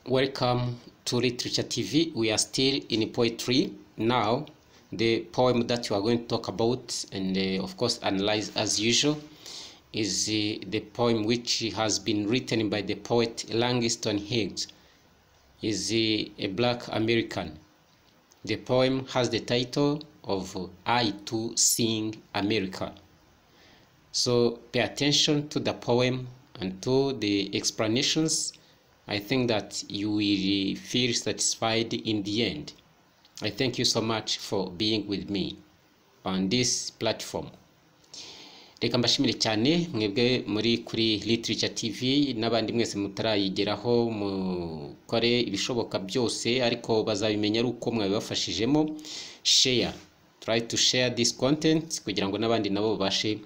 Welcome to Literature TV. We are still in poetry. Now, the poem that you are going to talk about and, of course, analyze as usual is the poem which has been written by the poet Langston Hughes. Is a black American. The poem has the title of "I Too Sing America." So pay attention to the poem and to the explanations. I think that you will feel satisfied in the end. I thank you so much for being with me on this platform. Reka mbashimire cyane mwebwe muri kuri Literature TV n'abandi mwese mutarayigeraho, mukore ibishoboka byose, ariko bazabimenya ari uko mwabibafashijemo. Share, try to share this content kugira ngo n'abandi nabo babashe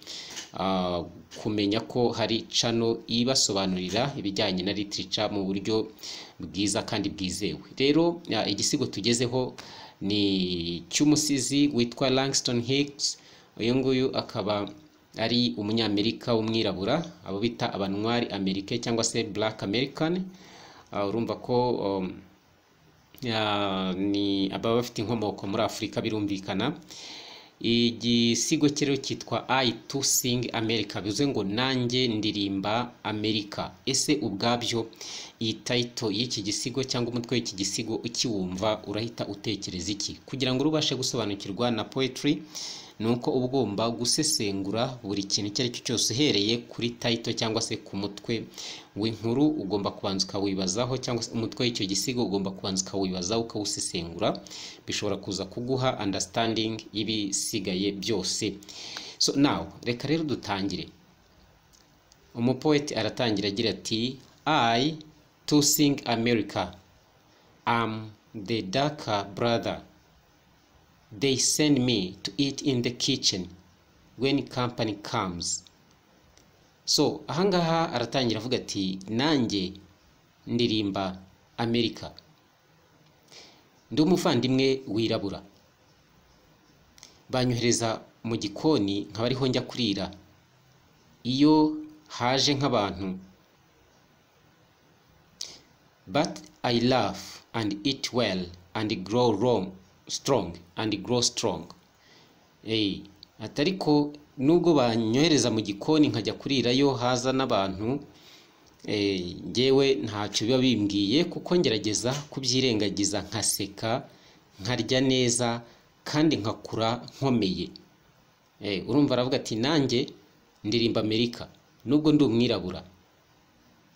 kumenya ko hari channel ibasobanurira ibijyanye na literature mu buryo bwiza kandi bwizewe. Rero igisigo tugezeho ni cy'umusizi witwa Langston Hughes. Uyu nguyu akaba ari Umunyamerika w'umwirabura, abo bita aba noir américain cyangwa se black American. Urumva ko ni ababa bafite inkomoko muri Afurika, birumvikana. Igisigo cye rero cyitwa "I Too Sing America", bivuze ngo "Nanjye ndirimba Amerika". Ese ubwabyo iyi title y'iki gisigo cyangwa umutwe w'iki gisigo ukiwumva urahita utekereza iki? Kugira ngo ubashe gusobanukirwa na poetry ni uko uba ugomba gusesengura buri kintu icyo ari cyo cyose uhereye kuri title cyangwa se ku mutwe w'inkuru. Ugomba kubanza ukawibazaho, cyangwa se umutwe w'icyo gisigo ugomba kubanza ukawibazaho, ukawusesengura. Bishobora kuza kuguha understanding y'ibisigaye byose. So now, reka rero dutangire. Umupoeti aratangira agira ati: "I too sing America. I'm the darker brother. They send me to eat in the kitchen when company comes." So ahangaha aratangira avuga ati: "Nanjye ndirimba Amerika, ndi umuvandimwe wirabura, banyohereza mu gikoni nkaba ariho njya kurira iyo haje nk'abantu. But I laugh and eat well and grow strong and grow strong." Ati: "Ariko nubwo banyohereza mu gikoni nkajya kurirayo, haza n'abantu, njyewe ntacyo biba bimbwiye, kuko ngerageza kubyirengagiza, nkaseka, nkarya neza kandi nkakura nkomeye." Urumva aravuga ati: "Nanjye ndirimba Amerika, nubwo ndi umwirabura,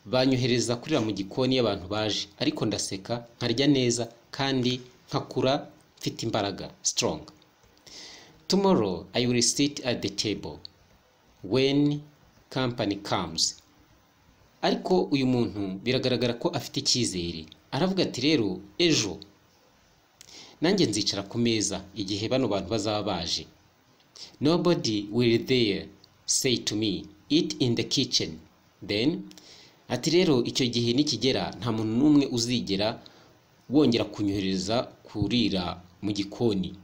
banyohereza kurira mu gikoni iyo abantu baje, ariko ndaseka, nkarya neza kandi nkakura mfite imbaraga, strong. Tomorrow I will sit at the table when company comes." Ariko uyu muntu biragaragara ko afite icyizere. Aravuga ati: "Rero ejo nanjye nzicara ku meza igihe bano bantu bazaba baje. Nobody will there say to me, 'Eat in the kitchen then.'" Ati: "Rero icyo gihe nikigera, nta muntu n'umwe uzigera wongera kunyohereza kurira mu gikoni.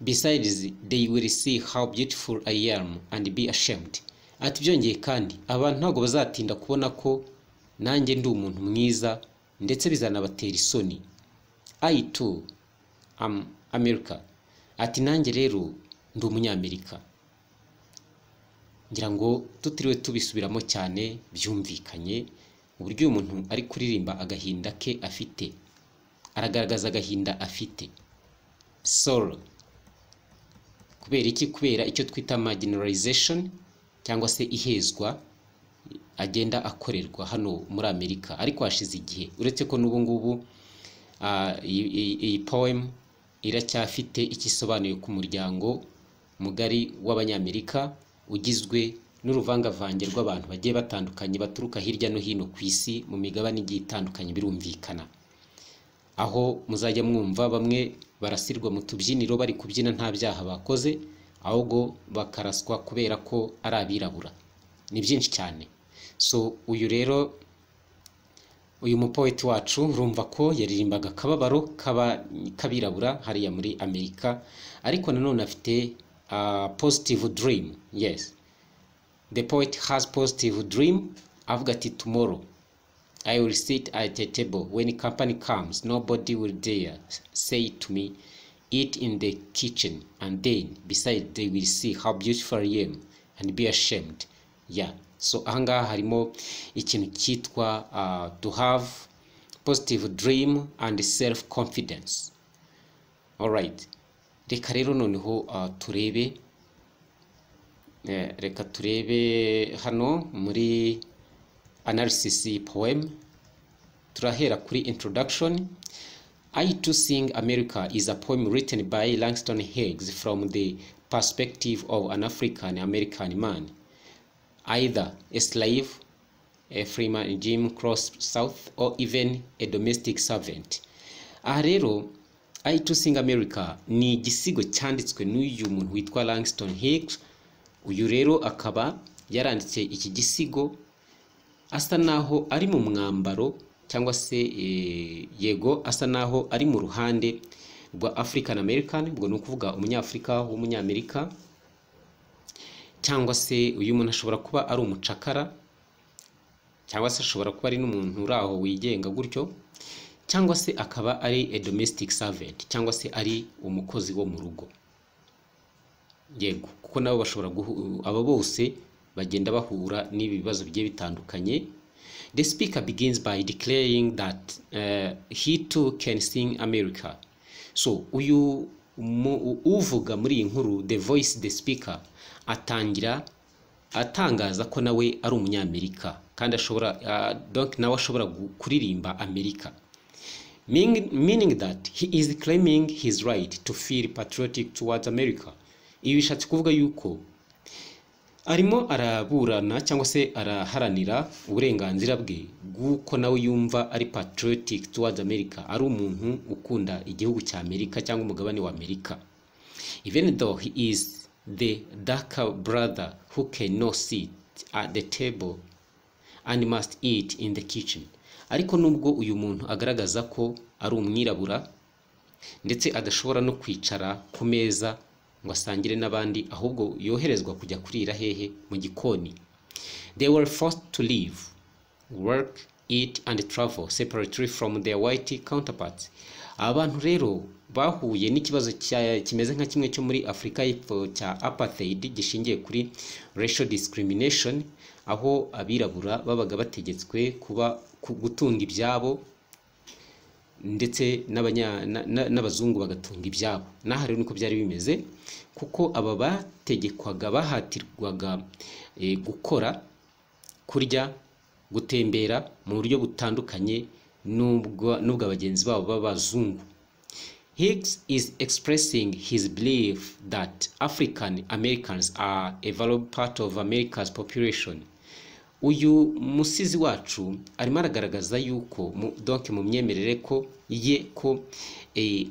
Besides, they will see how beautiful I am and be ashamed." Ati: "Byongeye kandi, abantu ntabwo bazatinda kubona ko nanjye ndi umuntu mwiza, ndetse bizanabatera isoni. I too am America." Ati: "Nanjye rero ndi Umunyamerika." Ngira ngo tutiriwe tubisubiramo cyane, byumvikanye uburyo uyu muntu ari kuririmba agahinda ke afite. Aragaragaza agahinda afite, sorrow. Kubera iki? Kubera icyo twita marginalization cyangwa se ihezwa agenda akorerwa hano muri Amerika. Ariko hashize igihe, uretse ko n'ubu ngubu iyi poem iracyafite icyo isobanuye ku muryango mugari w'Abanyamerika ugizwe n'uruvangavange rw'abantu bagiye batandukanye baturuka hirya no hino ku isi, mu migabane igiye itandukanye. Birumvikana, aho muzajya mwumva bamwe barasirwa mu tubyiniro bari kubyina nta byaha bakoze, ahubwo bakaraswa kubera ko ari abirabura. Ni byinshi cyane. So uyu rero, uyu mupoeti wacu, urumva ko yaririmbaga akababaro k'abirabura hariya muri Amerika, ariko nanone afite positive dream. Yes, the poet has positive dream. Avuga ati: "Tomorrow I will sit at a table. When company comes, nobody will dare say to me, 'Eat in the kitchen,' and then besides, they will see how beautiful I am and be ashamed." Yeah, so ahangaha harimo ikintu cyitwa to have positive dream and self confidence. Alright, reka rero noneho turebe, reka turebe hano muri analysis poem. Turahera kuri introduction. "I Too Sing America" is a poem written by Langston Hughes from the perspective of an African American man, either a slave, a freeman in Jim Crow South, or even a domestic servant. Aha rero, "I Too Sing America" ni igisigo cyanditswe n'uyu muntu witwa Langston Hughes. Uyu rero akaba yaranditse iki gisigo asa naho ari mu mwambaro cyangwa se yego, asa naho ari mu ruhande rwa African American, ubwo ni ukuvuga Umunyafurika w'Umunyamerika, cyangwa se uyu muntu ashobora kuba ari umucakara, cyangwa se ashobora kuba ari n'umuntu uri aho wigenga gutyo, cyangwa se akaba ari a domestic servant, cyangwa se ari umukozi wo mu rugo. Yego, kuko nabo bashobora, abo bose bagenda bahura n'ibi bibazo bigiye bitandukanye. The speaker begins by declaring that he too can sing America. So uyu uvuga muri iyi nkuru, the voice, the speaker, atangira atangaza ko nawe ari Umunyamerika kandi ashobora, donc nawe ashobora kuririmba Amerika, meaning that he is claiming his right to feel patriotic towards America. Ibi bishatse kuvuga yuko arimo araburana cyangwa se araharanira uburenganzira bwe bw'uko nawe yumva ari patriotic towards America, ari umuntu ukunda igihugu cya Amerika cyangwa umugabane wa Amerika, even though he is the darker brother who cannot sit at the table and must eat in the kitchen. Ariko nubwo uyu muntu agaragaza ko ari umwirabura ndetse adashobora no kwicara ku meza ngo asangire n'abandi, ahubwo yoherezwa kujya kurira hehe? Mu gikoni. They were forced to live, work, eat and travel separately from their white counterparts. Aba bantu rero bahuye n'ikibazo kimeze nka kimwe cyo muri Afurika y'Epfo cya apartheid gishingiye kuri racial discrimination, aho abirabura babaga bategetswe kuba gutunga ibyabo ndetse n'abazungu bagatunga ibyabo. N'aha rero niko byari bimeze, kuko aba bategekwaga, bahatirwaga gukora, kurya, gutembera mu buryo butandukanye n'ubwa bagenzi babo b'abazungu. Hughes is expressing his belief that African Americans are a valuable part of America's population. Uyu musizi wacu arimo aragaragaza yuko donc mu myemerere ko ye ko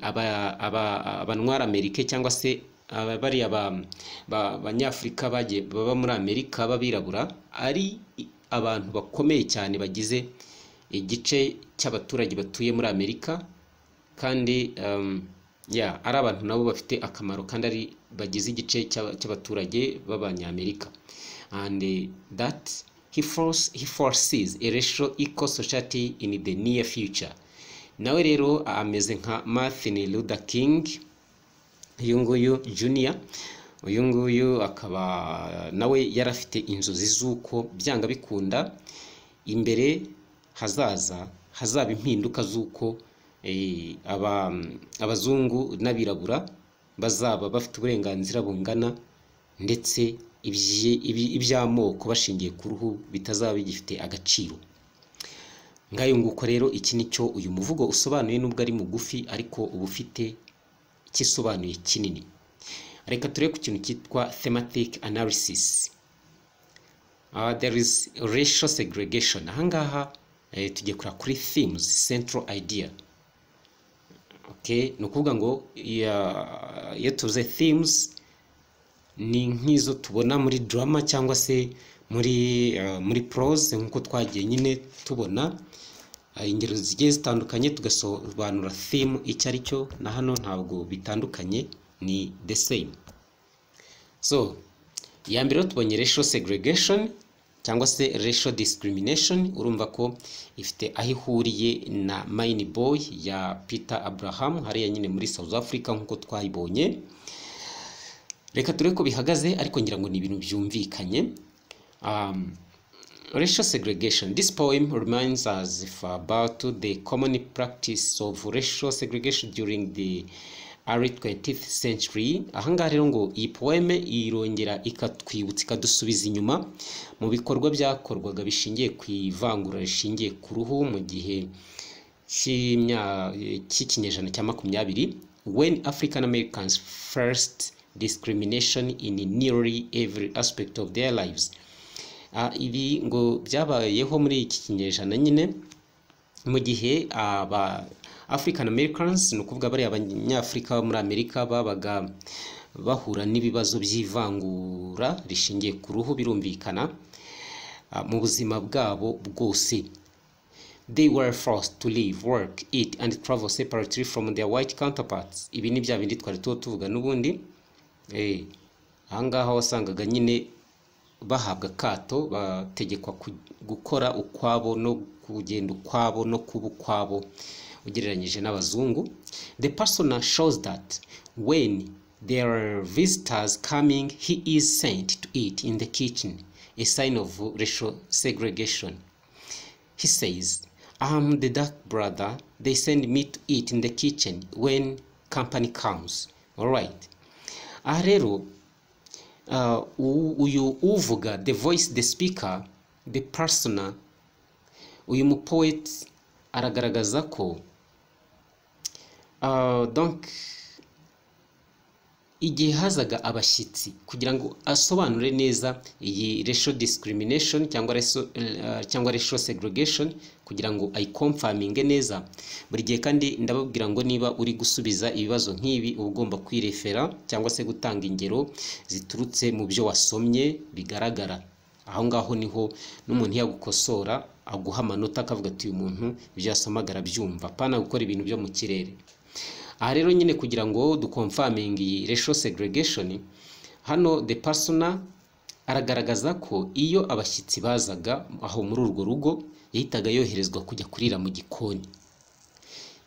aba noirs américains cyangwa se bariya Banyafurika bagiye baba muri Amerika b'abirabura ari abantu bakomeye cyane bagize igice cy'abaturage batuye muri Amerika, kandi yeah, ari abantu nabo bafite akamaro kandi ari bagize igice cy'abaturage b'Abanyamerika, and that he foresees a racial equal society in the near future. Nawe rero ameze nka Martin Luther King uyu nguyu Junior. Uyu nguyu akaba nawe yari afite inzozi z'uko byanga bikunda imbere hazaza hazaba impinduka z'uko abazungu n'abirabura bazaba bafite uburenganzira bungana, ndetse iby'amoko bashingiye ku ruhu bitazaba bigifite agaciro. Ngayo nguko rero, iki ni cyo uyu muvugo usobanuye. Nubwo ari mugufi, ariko uba ufite icyo isobanuye kinini. Reka turebe ku kintu cyitwa thematic analysis. There is racial segregation. Ahangaha tugiye kureba kuri themes, central idea. Okay, ni ukuvuga ngo iyo tuvuze themes ni nk'izo tubona muri drama cyangwa se muri prose, nk'uko twagiye nyine tubona ingero zigiye zitandukanye tugasobanura theme icyo ari cyo. Na hano ntabwo bitandukanye, ni the same. So iya mbere rero tubonye racial segregation. cyangwa se racial discrimination. Urumva ko ifite aho ihuriye na Mine Boy ya Peter Abraham hariya nyine muri South Africa, nk'uko twayibonye. Reka turebe ko bihagaze, ariko ngira ngo ni ibintu byumvikanye. Racial segregation. This poem reminds us about the common practice of racial segregation during the early 20th century. Ahangaha rero ngo iyi poème irongera ikatwibutsa, ikadusubiza inyuma mu bikorwa byakorwaga bishingiye ku ivangura rishingiye ku ruhu mu gihe cy'ikinyejana cya 20, when African Americans faced discrimination in nearly every aspect of their lives. Ibi ngo byabayeho muri iki kinyejana nyine, mu gihe aba African Americans, ni ukuvuga bariya Abanyafurika bo muri Amerika, babaga bahura n'ibibazo by'ivangura rishingiye ku ruhu, birumvikana, mu buzima bwabo bwose. They were forced to live, work, eat and travel separately from their white counterparts. Ibi ni bya bindi twari tuba tuvuga n'ubundi. Ahangaha wasangaga nyine bahabwa akato, bategekwa gukora ukwabo no kugenda ukwabo no kuba ukwabo ugereranyije n'abazungu. The persona shows that when there are visitors coming, he is sent to eat in the kitchen, a sign of racial segregation. He says, "I'm the dark brother. They send me to eat in the kitchen when company comes." Alright. Aha rero uyu uvuga, the voice, the speaker, the persona, uyu mu poet aragaragaza ko donc igihe hazaga abashyitsi, kugira ngo asobanure neza iyi racial discrimination cyangwa racial segregation, kugira ngo ayiconfirminge neza buri gihe. Kandi ndababwira ngo niba uri gusubiza ibibazo nk'ibi, uba ugomba kwirefera cyangwa se gutanga ingero ziturutse mu byo wasomye bigaragara aho ngaho. Niho n'umuntu yagukosora aguha amanota, akavuga ati: "Uyu muntu ibyo yasomaga arabyumva," apana gukora ibintu byo mu kirere. Aha rero nyine, kugira ngo duconfirminge iyi racial segregation, hano the persona aragaragaza ko iyo abashyitsi bazaga aho muri urwo rugo, yahitaga yoherezwa kujya kurira mu gikoni.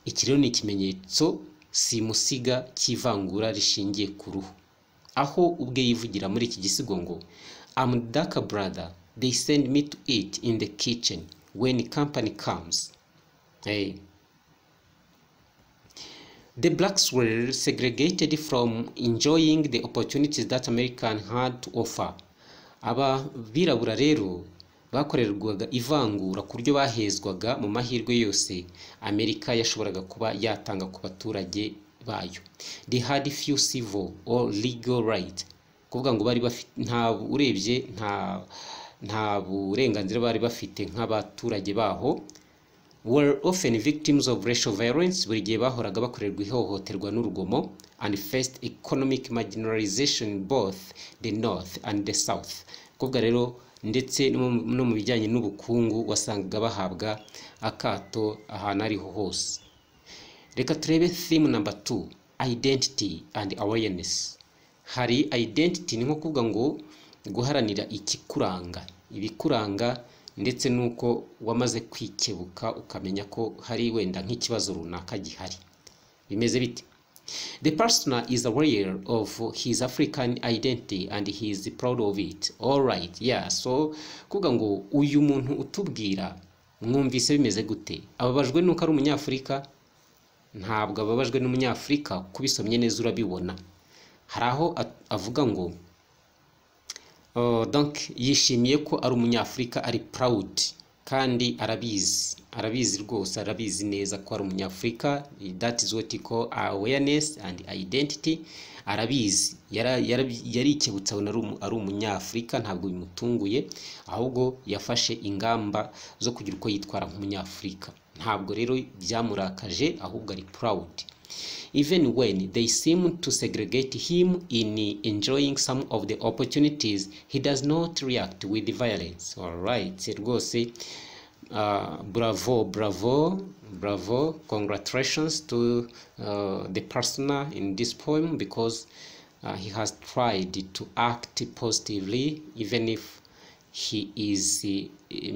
Iki rero ni ikimenyetso simusiga cy'ivangura rishingiye ku ruhu, aho ubwe yivugira muri iki gisigo ngo: "I'm dark brother, they send me to eat in the kitchen when company comes." Hey. The blacks were segregated from enjoying the opportunities that American had to offer. Aba birabura rero bakorerwaga ivangura ku buryo bahezwaga mu mahirwe yose Amerika yashoboraga kuba yatanga ku baturage bayo. They had few civil or legal right. Kuvuga ngo bari bafite, nta, urebye nta burenganzira bari bafite nk'abaturage baho. Were often victims of racial violence, buri gihe bahoraga bakorerwa ihohoterwa n'urugomo, and faced economic marginalization in both the north and the south. Kuvuga rero ndetse no mu bijyanye n'ubukungu wasangaga bahabwa akato ahantu ariho hose. Reka turebe theme number 2, identity and awareness. Hari identity, ni nko kuvuga ngo guharanira ikikuranga, ibikuranga, ndetse n'uko wamaze kwikebuka ukamenya ko hari wenda nk'ikibazo runaka gihari. Bimeze bite? The person is aware of his African identity and he is proud of it. All right, yeah. So kuvuga ngo uyu muntu utubwira, mwumvise bimeze gute? Ababajwe nuko ari Umunyafurika? Ntabwo ababajwe n'Umunyafurika, kubisomye neza urabibona. Hari aho avuga ngo donc yishimiye ko ari Umunyafurika, ari proud kandi arabizi, arabizi rwose, arabizi neza ko ari Umunyafurika. That is what you call awareness and identity. Arabizi, yarikebutse abona ari Umunyafurika. Ntabwo bimutunguye, ahubwo yafashe ingamba zo kugira uko yitwara nk'Umunyafurika. Ntabwo rero byamurakaje, ahubwo ari proud. Even when they seem to segregate him in enjoying some of the opportunities, he does not react with violence. All right, rwose bravo, bravo, bravo. Congratulations to the person in this poem, because he has tried to act positively even if he is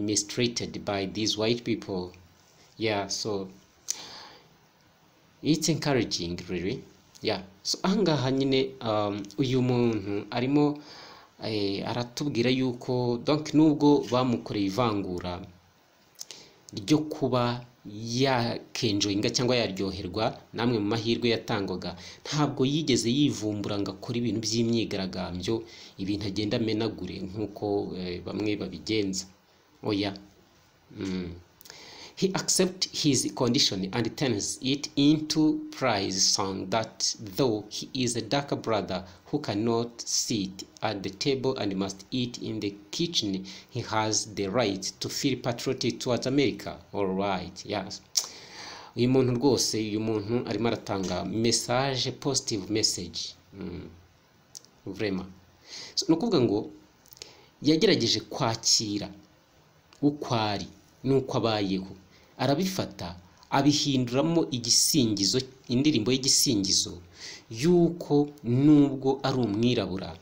mistreated by these white people. Yeah, so it's encouraging, really. Yeah, so ahangaha nyine uyu muntu arimo aratubwira yuko donc nubwo bamukoreye ivangura ryo kuba yakenjoyinga cyangwa yaryoherwa namwe mu mahirwe yatangwaga, ntabwo yigeze yivumbura ngo akore ibintu by'imyigaragambyo, ibintu agenda amenagure nk'uko bamwe babigenza. Oya. He accepts his condition and turns it into praise song that though he is a darker brother who cannot sit at the table and must eat in the kitchen, he has the right to feel patriotic towards America. All right, yes. Uyu muntu rwose, uyu muntu arimo aratanga message, positive message. Vraiment. So, ni ukuvuga ngo yagerageje kwakira uko ari n'uko abayeho, arabifata abihinduramo igisingizo, indirimbo y'igisingizo y'uko nubwo ari umwirabura,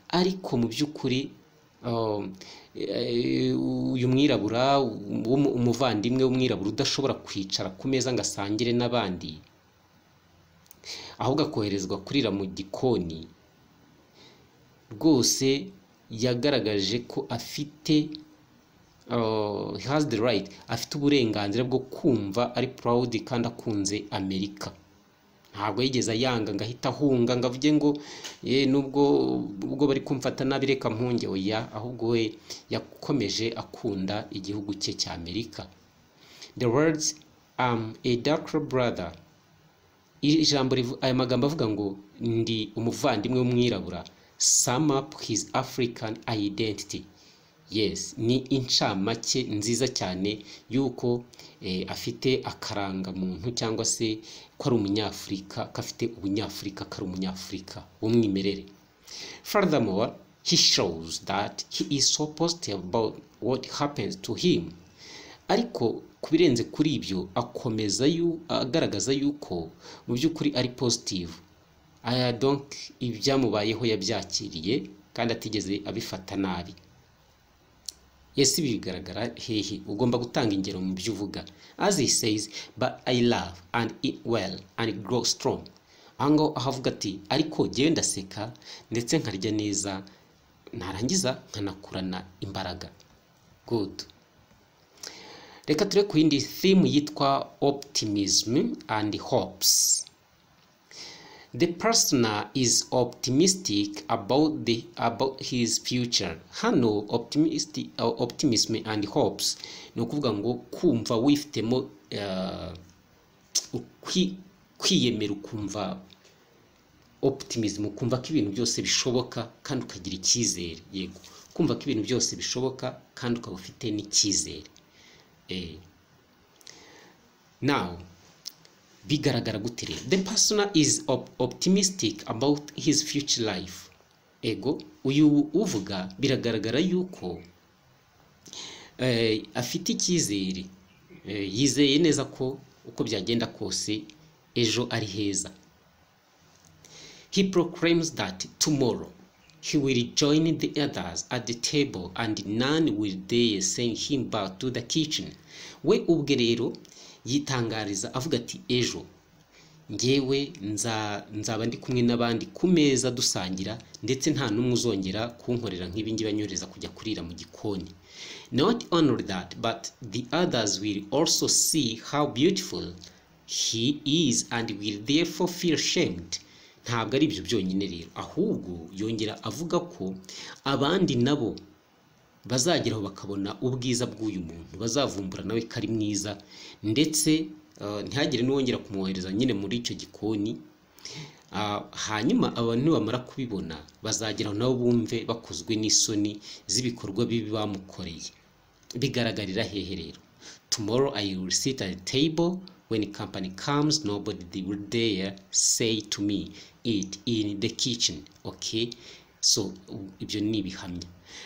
ariko mu by'ukuri uyu mwirabura, umuvandimwe w'umwirabura udashobora kwicara ku meza ngo asangire n'abandi, ahubwo akoherezwa kurira mu gikoni, rwose yagaragaje ko afite, he has the right, afite uburenganzira bwo kumva ari proud kandi akunze Amerika. Ntabwo yigeze ayanga ngo ahite ahunga ngo avuge ngo ye nubwo ubwo bari kumfata nabi reka mpunge. Oya, ahubwo we yakomeje akunda igihugu cye cya Amerika. The words "I'm a darker brother", ijambo aya magambo avuga ngo ndi umuvandimwe w'umwirabura, sum up his African identity. Yes, ni incamake nziza cyane y'uko afite akarangamuntu cyangwa se ko ari umunyafurika, ko afite ubunyafurika, ko ari umunyafurika w'umwimerere. Furthermore, he shows that he is so positive about what happens to him. Ariko ku birenze kuri ibyo, akomeza agaragaza yuko mu by'ukuri ari positive aya, donc ibyamubayeho yabyakiriye kandi atigeze abifata nabi. Yes, ibi bigaragara hehe? Ugomba gutanga ingero mu byo uvuga. As he says, "But I laugh and eat well and grow strong." Aho ngaho aho avuga ati ariko jyewe ndaseka ndetse nkarya neza, narangiza nkanakurana imbaraga. Good. Reka turebe ku yindi theme yitwa optimism and hopes. The persona is optimistic about his future. Hano optimism and hopes ni ukuvuga ngo kumva wifitemo kwiyemera, ukumva optimism, ukumva ko ibintu byose bishoboka kandi ukagira icyizere. Yego, kumva ko ibintu byose bishoboka kandi ukaba ufite n'icyizere. Now bigaragara gute rero? The persona is optimistic about his future life. Ego, uyu uvuga biragaragara yuko afite icyizere, yizeye neza ko uko byagenda kose ejo ari heza. He proclaims that tomorrow he will join the others at the table and none will dare send him back to the kitchen. We ubwe rero yitangariza avuga ati ejo ngewe nzaba ndi kumwe n'abandi ku meza dusangira, ndetse nta n'umwe uzongera kunkorera nk'ibi ngibi anyohereza kujya kurira mu gikoni. Not only that, but the others will also see how beautiful he is and will therefore feel ashamed. Ntabwo ari ibyo byonyine rero, ahubwo yongera avuga ko abandi nabo bazageraho bakabona ubwiza bw'uyu muntu, bazavumbura nawe ko ari mwiza, ndetse ntihagire n'uwongera kumwohereza nyine muri icyo gikoni. Hanyuma abantu nibamara kubibona bazageraho nabo bumve bakozwe n'isoni z'ibikorwa bibi bamukoreye. Bigaragarira hehe rero? Tomorrow I will sit at the table. When company comes, nobody will dare say to me, 'Eat in the kitchen.' Okay, so ibyo ni ibihamya.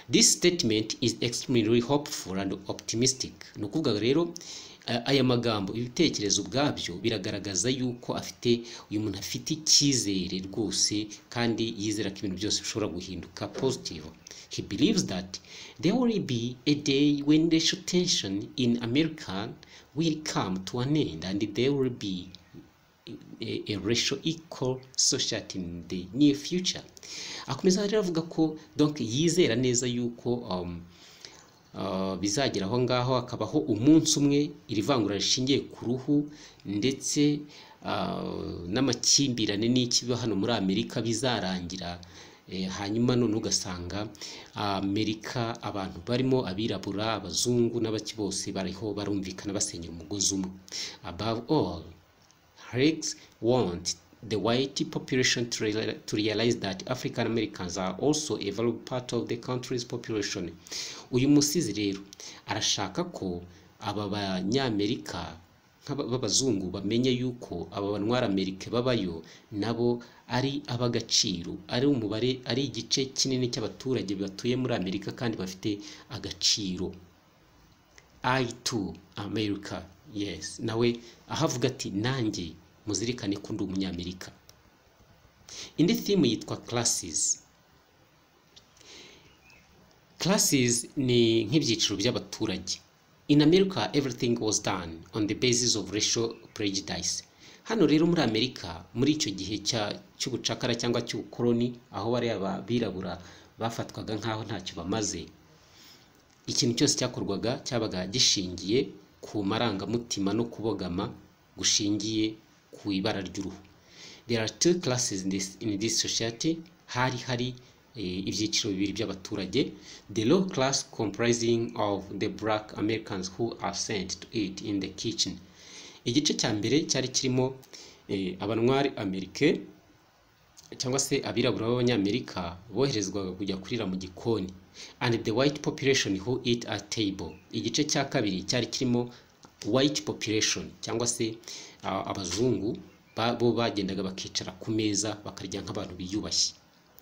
This statement is extremely hopeful and optimistic. Ni ukuvuga rero Aya magambo, ibitekerezo ubwabyo biragaragaza yuko afite, uyu muntu afite icyizere rwose kandi yizera ko ibintu byose bishobora guhinduka positive. He believes that there will be a day when racial tension in America will come to an end and there will be a racial equal society in the near future. Akomeza rero avuga ko donc yizera neza yuko bizagera aho ngaho, hakabaho umunsi umwe iri vangura rishingiye ku ruhu ndetse n'amakimbirane n'ikiba hano muri Amerika bizarangira, hanyuma none ugasanga Amerika abantu barimo abirabura, abazungu n'abaki bose bariho barumvikana, basenyera umugozi umwe. Above all, Higgs want the white population to realize that African Americans are also a valuable part of the country's population. Uyu musizi rero arashaka ko aba Banyamerika b'abazungu bamenye yuko aba banwara Amerika babayo nabo ari ab'agaciro, ari umubare, ari igice kinini cy'abaturage batuye muri Amerika kandi bafite agaciro. I too America, yes. Nawe aho avuga ati: "Nanjye muzirikane ko ndi Umunyamerika." Indi theme yitwa classes. Classes ni nk'ibyiciro by'abaturage. In America, everything was done on the basis of racial prejudice. Hano rero muri Amerika, muri icyo gihe cy'ubucakara cyangwa cy'ubukoloni, aho bariya birabura bafatwaga nk'aho ntacyo bamaze, ikintu cyose cyakorwaga cyabaga gishingiye ku marangamutima no kubogama gushingiye ku ibara ry'uruhu. There are two classes in this society. Hari ibyiciro bibiri by'abaturage: the low class, comprising of the black Americans who are sent to eat in the kitchen. Igice cya mbere cyari kirimo abanwari Amerike cyangwa se abirabura b'Abanyamerika boherezwaga kujya kurira mu gikoni, and the white population who eat at table. Igice cya kabiri cyari kirimo white population cyangwa se abazungu, bo bagendaga bakicara ku meza bakarya nk'abantu biyubashye.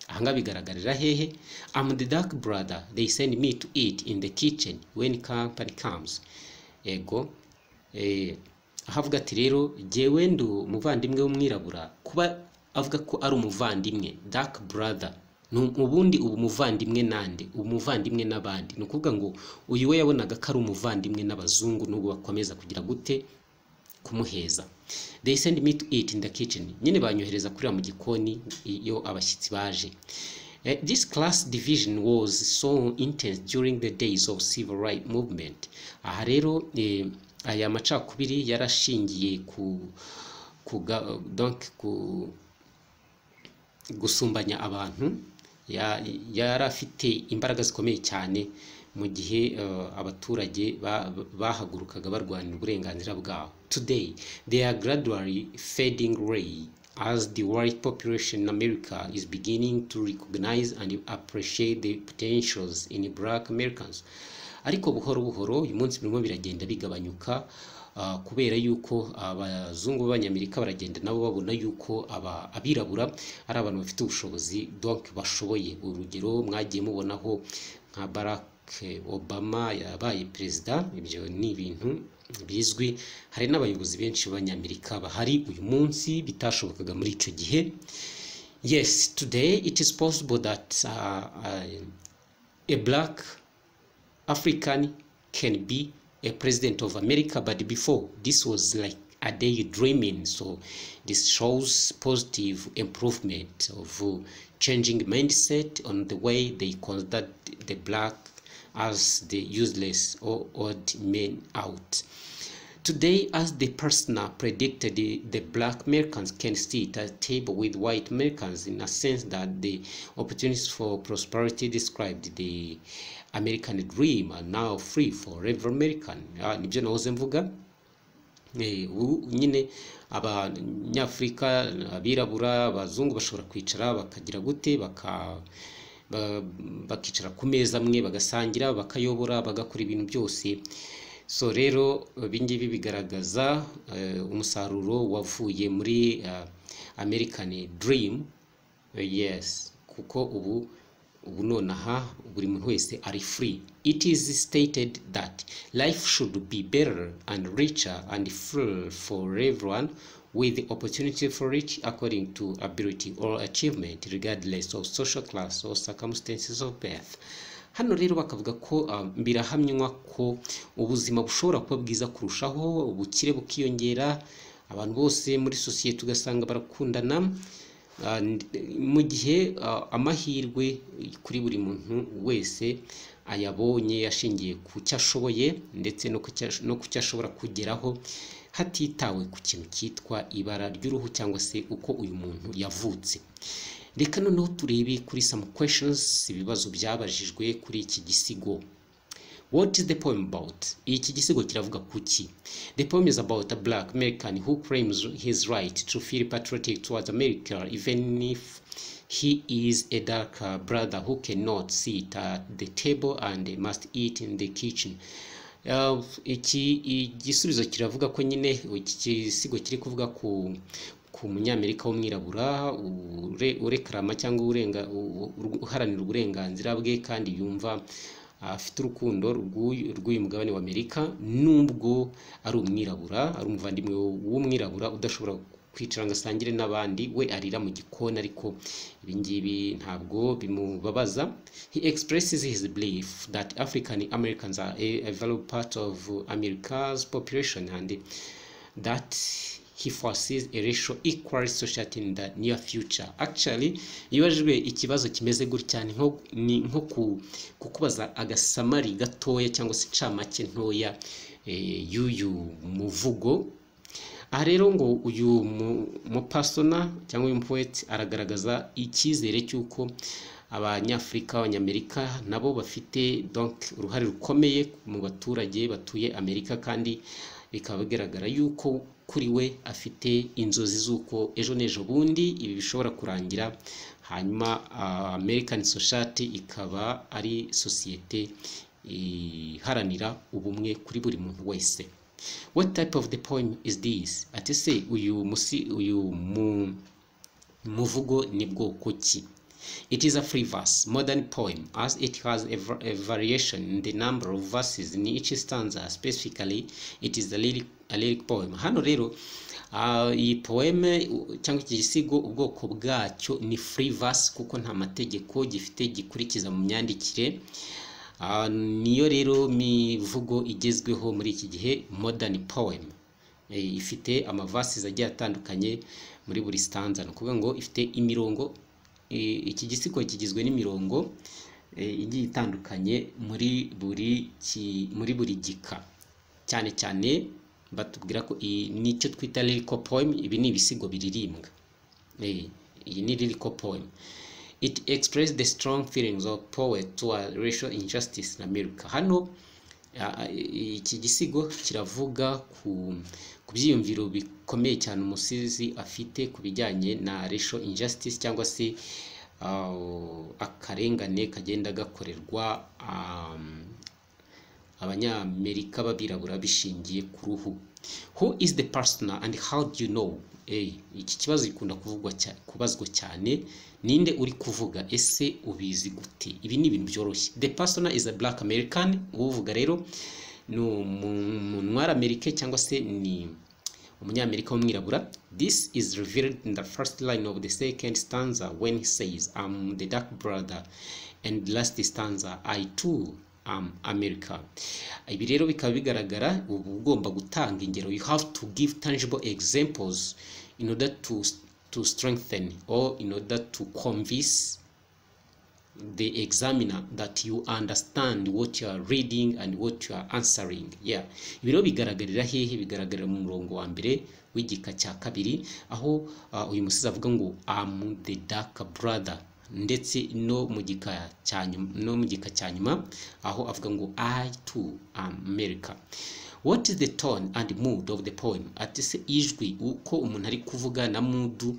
Ahangaha bigaragarira hehe? "I'm the dark brother. They send me to eat in the kitchen when company comes." Ego, aho avuga ati: "Rero jyewe ndi umuvandimwe w'umwirabura." Kuba avuga ko ari umuvandimwe, dark brother, ni ubundi ubu umuvandimwe nande? Umuvandimwe n'abandi. Ni ukuvuga ngo uyu we yabonaga ko ari umuvandimwe n'abazungu, nubwo bakomeza kugira gute? Kumuheza. "They send me to eat in the kitchen." Nyine banyohereza kurira mu gikoni iyo abashyitsi baje. This class division was so intense during the days of civil rights movement. Aha rero aya macakubiri yarashingiye ku donc ku gusumbanya abantu, yari afite imbaraga zikomeye cyane mu gihe abaturage bahagurukaga barwanira uburenganzira bwabo. Today they are gradually fading away as the white population in America is beginning to recognize and appreciate the potentials in black Americans. Ariko buhoro buhoro uyu munsi birimo biragenda bigabanyuka, kubera yuko abazungu b'Abanyamerika baragenda nabo babona yuko aba abirabura ari abantu bafite ubushobozi, donc bashoboye. Urugero mwagiye mubonaho nka Barack Obama yabaye perezida, ibyo ni ibintu bizwi. Hari n'abayobozi benshi b'Abanyamerika bahari uyu munsi bitashobokaga muri icyo gihe. Yes, today it is possible that a black African can be a president of America, but before this was like a daydreaming. So this shows positive improvement of changing mindset on the way they considered the black as the useless or odd men out. Today, as the Pastner predicted, the black Americans can sit at table with white Americans in a sense that the opportunities for prosperity described the American dream are now free for every American. Ah, nibyo nahoze mvuga. Ubu nyine Abanyafurika, abirabura, abazungu bashobora kwicara bakagira gute? Bakicara ku meza amwe, bagasangira, bakayobora, bagakora ibintu byose. So rero ibi ngibi bigaragaza umusaruro wavuye muri American Dream. Yes, kuko ubu Ubu nonaha buri muntu wese ari free. It is stated that life should be better and richer and full for everyone, with the opportunity for each according to ability or achievement, regardless of social class or circumstances of birth. Hano rero bakavuga ko birahamywa ko ubuzima bushobora kuba bwiza kurushaho, ubukire bukiyongera, abantu bose muri sosiyete ugasanga barakundana, mu gihe amahirwe kuri buri muntu wese ayabonye ashingiye ku cyo ashoboye ndetse no ku cyo ashobora kugeraho, hatitawe ku kintu cyitwa ibara ry'uruhu cyangwa se uko uyu muntu yavutse. Reka noneho turebe kuri some questions, ibibazo byabajijwe kuri iki gisigo. What is the poem about? Iki gisigo kiravuga kuki? The poem is about a black American who claims his right to feel patriotic towards America, even if he is a darker brother who cannot sit at the table and must eat in the kitchen. Iki igisubizo kiravuga ko nyine iki gisigo kiri kuvuga ku munyamerika w'umwirabura urekarama cyangwa urenga uharanira uburenganzira bwe, kandi yumva afite urukundo rw'uyu mugabane wa Amerika, nubwo ari umwirabura, ari umuvandimwe w'umwirabura udashobora kwicara ngo asangire n'abandi, we arira mu gikoni, ariko ibi ngibi ntabwo bimubabaza. He expresses his belief that African Americans are a valuable part of America's population and that he foresees a racial equal society in the near future. Actually, iyo ubajijwe ikibazo kimeze gutya, ni nko kukubaza agasummary gatoya cyangwa se incamake ntoya y'uyu muvugo. Aha rero ngo uyu mupasona cyangwa uyu mupoet aragaragaza icyizere cy'uko Abanyafurika, Abanyamerika nabo bafite donc uruhare rukomeye mu baturage batuye Amerika, kandi bikaba bigaragara yuko kuri we afite inzozi z'uko ejo n'ejo bundi ibi bishobora kurangira, hanyuma American society ikaba ari sosiyete iharanira ubumwe kuri buri muntu wese. What type of the poem is this? Ati se uyu musi uyu mu muvugo ni bwoko ki? It is a free verse modern poem, as it has a variation in the number of verses in each stanza. Specifically, it is a lyric poem. Hano rero iyi poème cyangwa iki gisigo, ubwoko bwacyo ni free verse, kuko nta mategeko gifite gikurikiza mu myandikire. Niyo rero mivugo igezweho muri iki gihe, modern poem. Ifite amaverses agiye atandukanye muri buri stanza, ni ukuvuga ngo ifite imirongo, iki gisigo kigizwe n'imirongo igiye itandukanye muri buri gika. Cyane cyane batubwira ko iyi nicyo twita lyrical poem. Ibi ni ibisigo biririmbwa. Iyi ni lyrical poem. It expressed the strong feelings of poet toward racial injustice in America. Hano iki gisigo kiravuga ku byiyumviro bikomeye cyane umusizi afite ku bijyanye na racial injustice, cyangwa se akarengane kagenda gakorerwa Abanyamerika b'abirabura bishingiye ku ruhu. Who is the persona and how do you know? Iki kibazo gikunda kubazwa cyane. Ninde uri kuvuga? Ese ubizi gute? Ibi ni ibintu byoroshye. The persona is a black American. Uvuga rero ni umunwari cyangwa se ni umunyamerika w'umwirabura. This is revealed in the first line of the second stanza when he says, "I'm the dark brother," and last stanza, "I too am America." Ibi rero bikaba bigaragara, uba ugomba gutanga ingero. You have to give tangible examples in order to strengthen or in order to convince the examiner that you understand what you are reading and what you are answering. Yeah, ibi rero bigaragarira hehe? Bigaragarira mu murongo wa mbere w'igika cya kabiri, aho uyu musizi avuga ngo "I'm the dark brother", ndetse no mu gika cya nyuma aho avuga ngo "I too am America". What is the tone and mood of the poem? Ati se ijwi, uko umuntu ari kuvuga, na mood,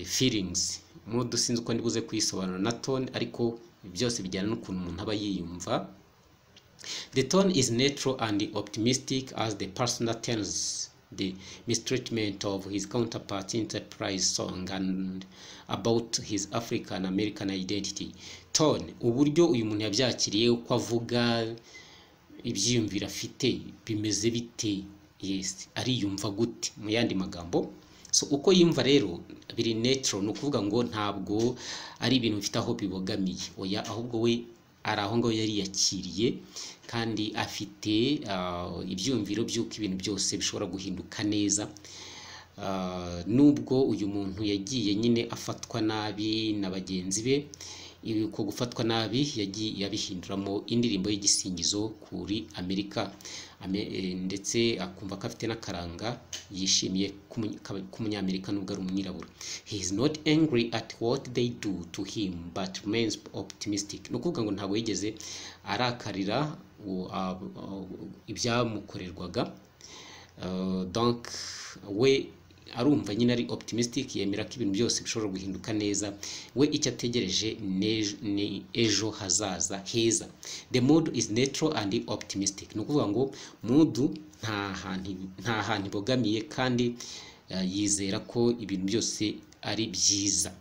feelings. Mood sinzi uko ndibuze kuyisobanura, na tone, ariko byose bijyana n'ukuntu umuntu aba yiyumva. The tone is neutral and optimistic as the persona tells the mistreatment of his counterpart enterprise song and about his African American identity. Tone, uburyo uyu muntu yabyakiriye, uko avuga, ibyiyumviro afite bimeze bite? Yes, ariyumva gute mu yandi magambo? So uko yumva rero biri neutral, ni ukuvuga ngo ntabwo ari ibintu bifite aho bibogamiye, oya, ahubwo we ari aho ngaho yariyakiriye kandi afite ibyiyumviro by'uko ibintu byose bishobora guhinduka neza. Nubwo uyu muntu yagiye nyine afatwa nabi na bagenzi be, ibi uko gufatwa nabi yagiye yabihinduramo indirimbo y'igisingizo kuri Amerika. Ndetse akumva ko afite n'akaranga yishimiye k'umunyamerika nubwo ari umwirabura. He is not angry at what they do to him but remains optimistic. Ni ukuvuga ngo ntabwo yigeze arakarira ibyamukorerwaga. Donc we arumva nyine ari optimistic, yemera ko ibintu byose bishobora guhinduka neza. We icyo ategereje ni ejo hazaza heza. The mood is neutral and optimistic. Ni ukuvuga ngo mood nta hantu ibogamiye kandi yizera ko ibintu byose ari byiza.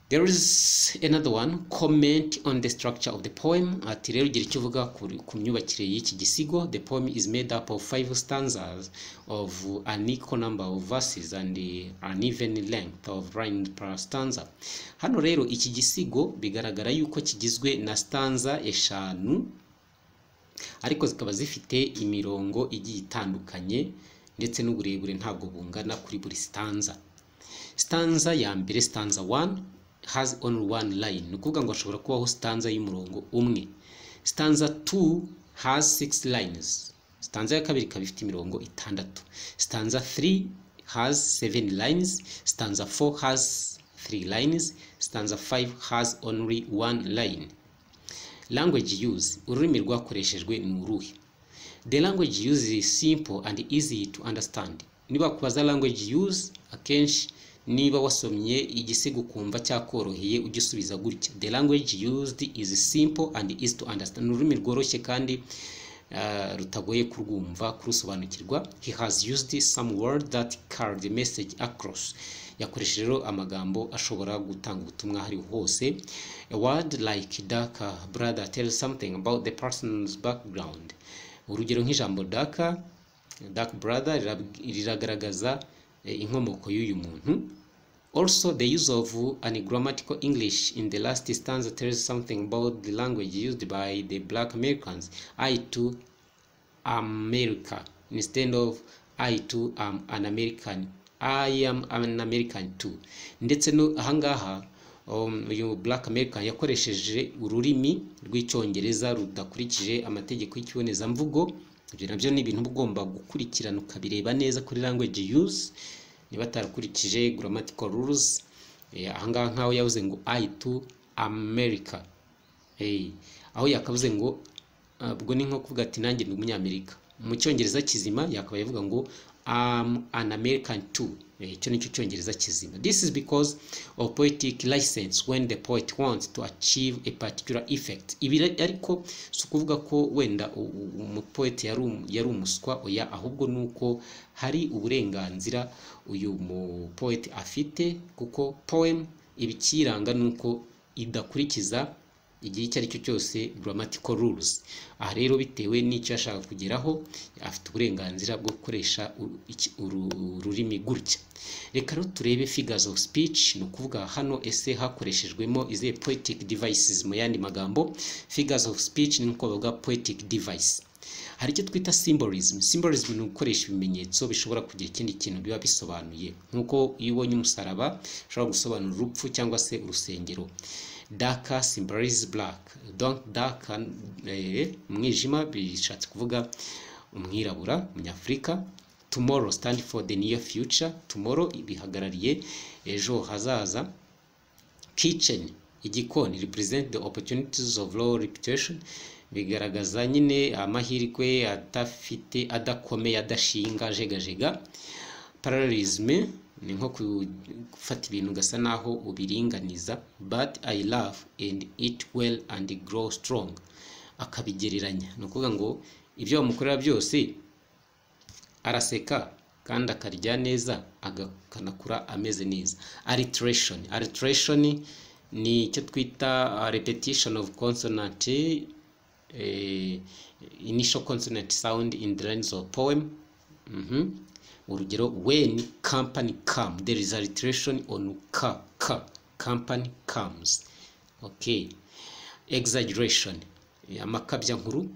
There is another one, comment on the structure of the poem. Ati rero gira icyo uvuga ku myubakire y'iki gisigo. The poem is made up of five stanzas of an equal number of verses and an even length of lines per stanza. Hano rero iki gisigo bigaragara yuko kigizwe na stanza eshanu, ariko zikaba zifite imirongo igiye itandukanye, ndetse n'uburebure ntabwo bungana kuri buri stanza. Stanza ya mbere, stanza 1, has only one line. Ni ukuvuga ngo hashobora kubaho stanza y'umurongo umwe. Stanza 2 has six lines. Stanza ya kabiri ikaba ifite imirongo itandatu. Stanza 3 has seven lines. Stanza 4 has three lines. Stanza 5 has only one line. Language use, ururimi rwakoreshejwe ni uruhe? The language use is simple and easy to understand. Niba kubaza language use, akenshi niba wasomye igisigo ukumva cyakoroheye, ujye usubiza gutya: "The language used is simple and easy to understand." Ni ururimi rworoshye kandi rutagoye kurwumva, kurusobanukirwa. He has used some word that carry the message across. Yakoresheje rero amagambo ashobora gutanga ubutumwa aho hose. A word like "dark brother" tells something about the person's background. Urugero nk'ijambo dark brother riragaragaza inkomoko y'uyu muntu. Also, the use of ungrammatical English in the last stanza tells something about the language used by the Black Americans: "I too America" instead of "I too am an American", "I am an American too". Ndetse no ahangaha uyu Black American yakoresheje ururimi rw'Icyongereza rudakurikije amategeko y'ikibonezamvugo. Ibyo nabyo ni ibintu uba ugomba gukurikirana, ukabireba neza kuri language use, niba atarakurikije grammatical rules. Ahangaha nkaho yavuze ngo "I too America", aho yakavuze ngo ubwo ni nko kuvuga ati "Nanjye ndi umunyamerika". Mu Cyongereza kizima yakabaye avuga ngo "I'm an American too". Icyo nicyo Cyongereza kizima. This is because of poetic license, when the poet wants to achieve a particular effect. Ibi ariko si ukuvuga ko wenda umupoet yari umuswa, oya, ahubwo ni uko hari uburenganzira uyu mupoet afite, kuko poem ibikiranga ni uko idakurikiza igihe icyo ari cyo cyose grammatical rules. Aha rero bitewe n'icyo yashaka kugeraho, afite uburenganzira bwo gukoresha ururimi gutya. Reka rero turebe figures of speech. Ni ukuvuga hano ese hakoreshejwemo izihe poetic devices? Mu yandi magambo, figures of speech ni nko bavuga poetic device. Hari icyo twita symbolism. Symbolism ni ugukoresha ibimenyetso bishobora kugira ikindi kintu biba bisobanuye, nk'uko iyo ubonye umusaraba ushobora gusobanura urupfu cyangwa se urusengero. Dark symbolizes black. Donc dark, umwijima, bishatse kuvuga umwirabura, umunyafurika. Tomorrow stand for the near future. Tomorrow bihagarariye ejo hazaza. Kitchen, igikoni, represent the opportunities of low reputation. Bigaragaza nyine amahirwe adafite, adakomeye, adashinga, ajegajega. Parallelism ni nko gufata ibintu ugasa naho ubiringaniza: "But I laugh and eat well and grow strong." Akabigereranya, ni ukuvuga ngo ibyo bamukorera byose Araseka kandi akarya neza, akanakura ameze neza. Alliteration. Alliteration ni icyo twita repetition of consonant, initial consonant sound in the lines of poem. Urugero, "When company come", there is alliteration on k, k, "company comes". Okay. Exaggeration, amakabyankuru.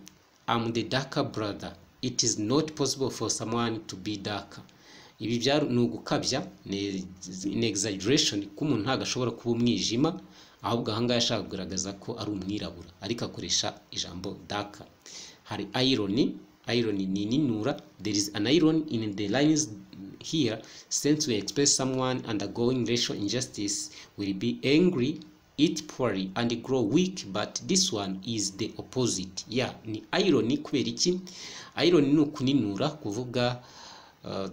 "I'm the darker brother. It is not possible for someone to be darker." Ibi byari ni ugukabya, ni exaggeration, ko umuntu ntabwo ashobora kuba umwijima, ahubwo ahangaha ashaka kugaragaza ko ari umwirabura, ariko akoresha ijambo "darker". Hari irony. Irony ni ininura. There is an irony in the lines here, since we express someone undergoing racial injustice will be angry, eat poorly and grow weak, but this one is the opposite. Yeah, ni irony. Kubera iki? Irony ni ukuninura, kuvuga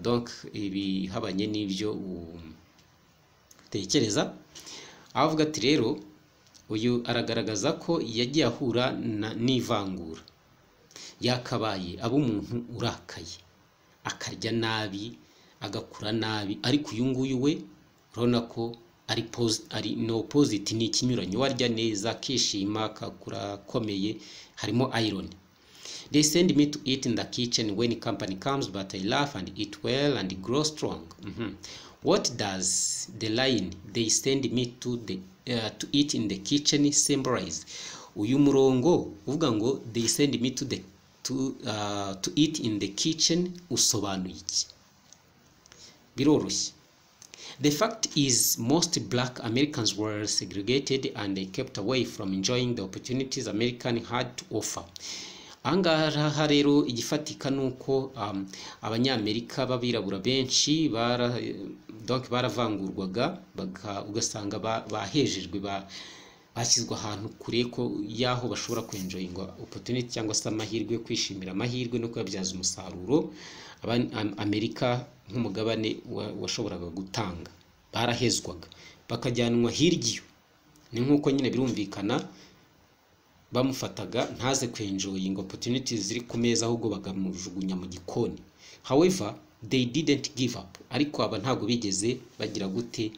donc ibihabanye n'ibyo utekereza. Aho avuga ati rero uyu aragaragaza ko yagiye ahura n'ivangura, yakabaye aba umuntu urakaye, akarya nabi, agakura nabi, ariko uyu nguyu we urabona ko ari no opposite, ni ikinyuranyo, warya neza, akishima, akakura akomeye. Harimo irony. "They send me to eat in the kitchen when company comes, but I laugh and eat well and grow strong." What does the line "They send me to eat in the kitchen" symbolize? Uyu murongo uvuga ngo "They send me to eat in the kitchen" usobanuye iki? Biroroshye. The fact is, most black Americans were segregated and they kept away from enjoying the opportunities American had to offer. Ahangaha rero igifatika ni uko Abanyamerika b'abirabura benshi donc baravangurwaga, ugasanga bahejejwe, bashyizwe ahantu kure ko y'aho bashobora kwenjoyinga opportunity cyangwa se amahirwe, kwishimira amahirwe no kuyabyaza umusaruro Amerika nk'umugabane washoboraga gutanga. Barahezwaga, bakajyanwa hirya iyo. Ni nk'uko nyine birumvikana, bamufataga ntaze kwenjoyinga opportunities ziri ku meza, ahubwo bakamujugunya mu gikoni. However, they didn't give up. Ariko aba ntabwo bigeze bagira gute,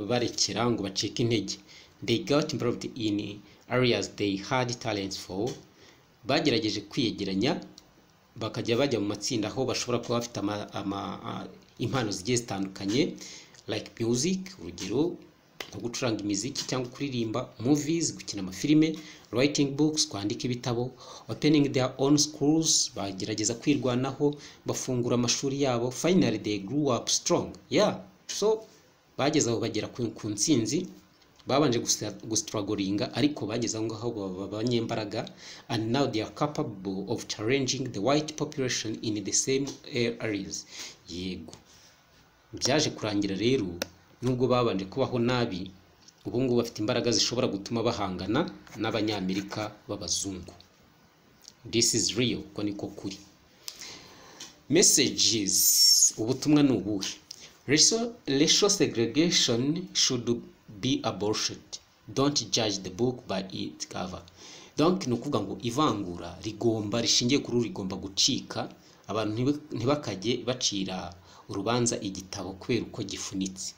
barekera ngo bacike intege. They got involved in areas they had talents for. Bagerageje kwiyegeranya, bakajya bajya mu matsinda aho bashobora kuba bafite impano zigiye zitandukanye, like music, urugero nko gucuranga imiziki cyangwa kuririmba, movies, gukina amafilime, writing books, kwandika ibitabo, opening their own schools, bagerageza kwirwanaho, bafungura amashuri yabo. Finally, they grew up strong. Yeah, so bageze aho bagera ku ntsinzi. Babanje gustrugglinga, ariko bageze aho ngaho baba abanyembaraga, and now they are capable of challenging the white population in the same areas. Yego, byaje kurangira rero, nubwo babanje kubaho nabi, ubu ngubu bafite imbaraga zishobora gutuma bahangana n'Abanyamerika b'abazungu. This is real, uko niko kuri. Messages, ubutumwa ni ubuhe? Racial segregation should be abolished. Don't judge the book by its cover. Donc ni ukuvuga ngo ivangura rigomba rishingiye kuri uru rigomba gucika, abantu ntibakajye bacira urubanza igitabo kubera uko gifunitse.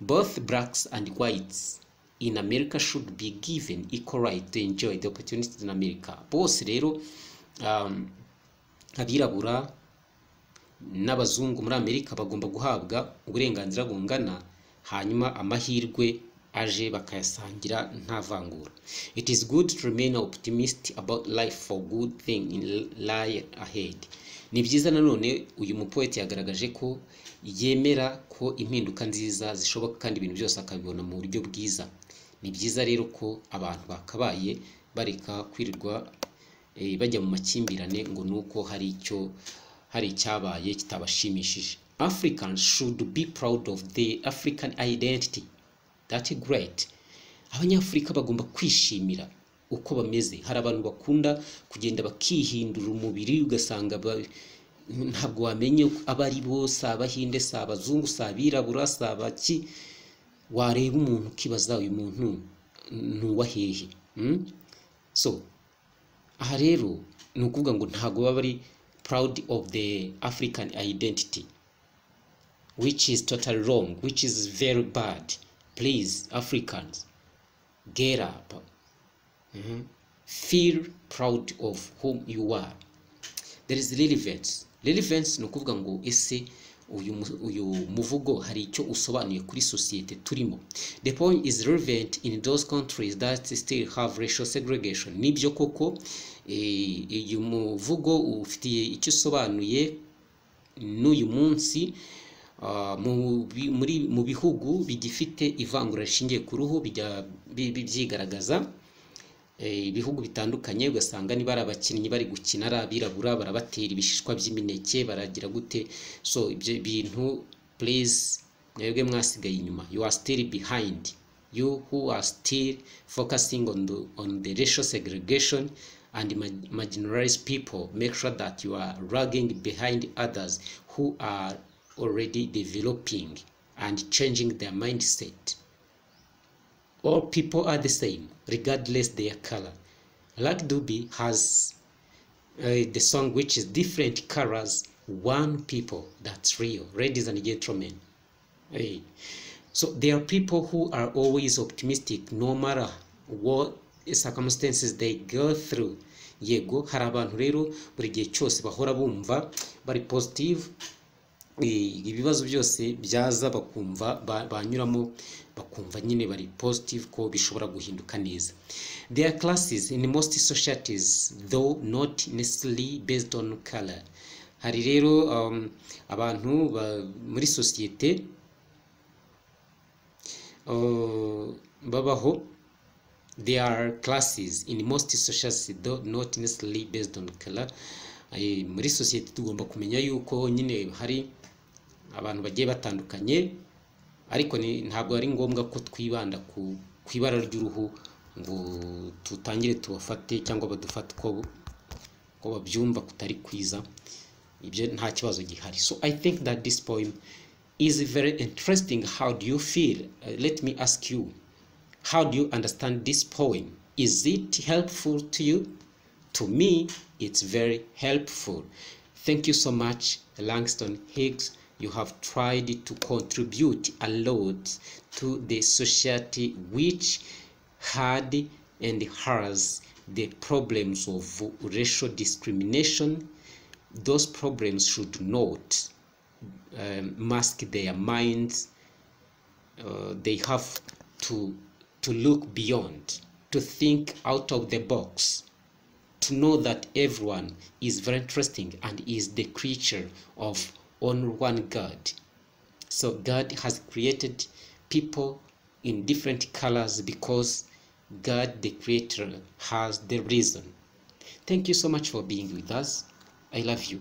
Both blacks and whites in America should be given equal right to enjoy the opportunities in America. Bose rero, abirabura n'abazungu muri Amerika, bagomba guhabwa uburenganzira bungana, hanyuma amahirwe aje bakayasangira nta vangura. It is good to remain optimist about life, for good thing in lie ahead. Ni byiza nanone, uyu mupoeti yagaragaje ko yemera ko impinduka nziza zishoboka, kandi ibintu byose akabibona mu buryo bwiza. Ni byiza rero ko abantu bakabaye bareka kwirirwa bajya mu makimbirane ngo nuko hari icyabaye kitabashimishije. Africans should be proud of the African identity. That's great. Abanyafurika bagomba kwishimira uko bameze. Hari abantu bakunda kugenda bakihindura umubiri, ugasanga ntabwo wamenye abo ari bo, si Abahinde, si abazungu, si abirabura, si abaki. Wareba umuntu ukibaza uyu muntu ni uwa hehe? So aha rero ni ukuvuga ngo ntabwo baba bari proud of the African identity, which is totally wrong, which is very bad. Please, Africans, get up. Feel proud of whom you are. There is relevance. Relevance ni ukuvuga ngo ese uyu muvugo hari icyo usobanuye kuri sosiyete turimo. The poem is relevant in those countries that still have racial segregation. Nibyo koko, uyu muvugo ufitiye icyo usobanuye n'uyu munsi mu bihugu bigifite ivangura rishingiye ku ruhu, bijya byigaragaza. Ibihugu bitandukanye ugasanga niba ari abakinnyi bari gukina ari abirabura, barabatera ibishishwa by'imineke, baragira gute. So ibyo bintu, please, mwebwe mwasigaye inyuma, you are still behind, you who are still focusing on the racial segregation and marginalized people, make sure that you are lagging behind others who are already developing and changing their mindset. All people are the same, regardless their color. Lucky Dube has the song which is "Different Colors, One People." That's real, ladies and gentlemen. Hey. So there are people who are always optimistic no matter what circumstances they go through. Yego, hari abantu rero buri gihe cyose bahora bumva bari positive, ibibazo byose byaza bakumva banyuramo, bakumva nyine bari positive ko bishobora guhinduka neza. There are classes in most societies, though not necessarily based on color. Hari rero abantu muri sosiyete babaho. There are classes in most societies, though not necessarily based on color. Muri sosiyete tugomba kumenya yuko nyine hari abantu bagiye batandukanye, ariko ntabwo ari ngombwa ko twibanda ku ibara ry'uruhu ngo tutangire tubafate cyangwa badufate uko babyumva kutari kwiza. Ibyo nta kibazo gihari. So I think that this poem is very interesting. How do you feel? Let me ask you, how do you understand this poem? Is it helpful to you? To me, it's very helpful. Thank you so much, Langston Hughes. You have tried to contribute a lot to the society which had and has the problems of racial discrimination. Those problems should not mask their minds. They have to look beyond, to think out of the box, to know that everyone is very interesting and is the creature of only one God. So God has created people in different colors because God the creator has the reason. Thank you so much for being with us. I love you.